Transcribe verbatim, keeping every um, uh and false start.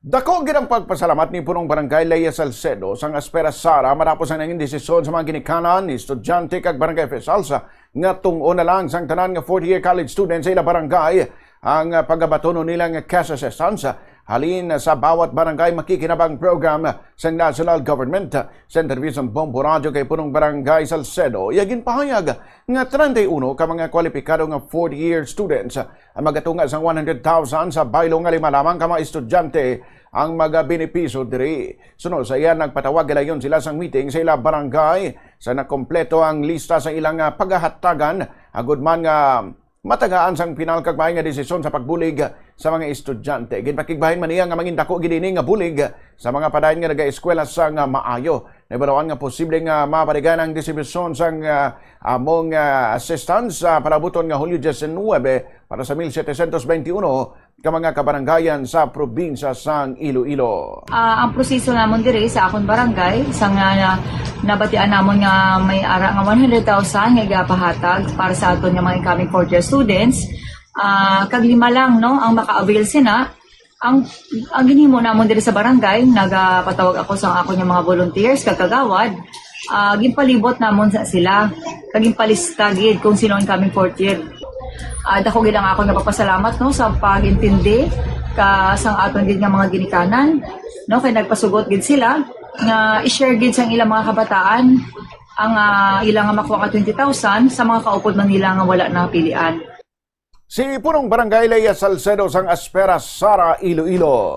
Dako gid ang pagpasalamat ni Punong Barangay Leia Salcedo sang Aspera Sara matapos ang nangin desisyon sa mga ginikanan, estudyante kag barangay officials nga tungod na lang sang tanan nga fourth year college students sa ila barangay ang, ah, pagabatunon nila nga cash assistance halin sa Bawat Barangay Makikinabang program sang national government. Sa interview sang Bombo Radyo kay Punong Barangay Salcedo, iya ginpahayag nga treinta y uno ka mga kwalipikado nga fourth year students ang magatunga sang one hundred thousand sa baylo nga lima lamang ka mga estudyante ang magabenepisyo diri. Sunod sa iya, nagpatawag gilayon sila sang meeting sa ila barangay sa nakompleto ang lista sa ilang, ah, pagahatagan, agud man nga matagaan sang pinal kag maayo nga desisyon sa pagbulig sa mga estudyante. Ginpakigbahin man niya nga mangindako gid ini nga bulig sa mga padayon nga nagaeskwela sang, ah, maayo. Nahibaluan nga posible nga maparigan ang distribusyon sang, ah, among, ah, assistance sa palabuton nga Hulyo diecinuebe para sa mil setecientos veintiuno ka mga kabarangayan sa probinsya sang Iloilo. Ah, ang proseso namon diri sa akon barangay, sa nga na, nabatian namon nga may ara nga one hundred thousand nga igapahatag para sa aton nga mga incoming fourth year students, ah, kag lima lang, no, ang maka-avail sina. Ang, ang ginhimo namon diri sa barangay, nagapatawag ako sa akon nga mga volunteers kag kagawad. Ah, ginpalibot namon sa sila, kag ginpalista gid kung sino ang coming fourth year. Ah, dako gid ang akon nga pagpasalamat, no, sa pag-intindi ka sang aton gid nga mga ginikanan, no, kay nagpasugot gid sila nga i-share gid sang ilang mga kabataan ang, ah, ilang nga makuha nga twenty thousand sa mga kaupod man nila nga wala napilian. Si Punong Barangay Leia Salcedo sang Aspera Sara, Iloilo.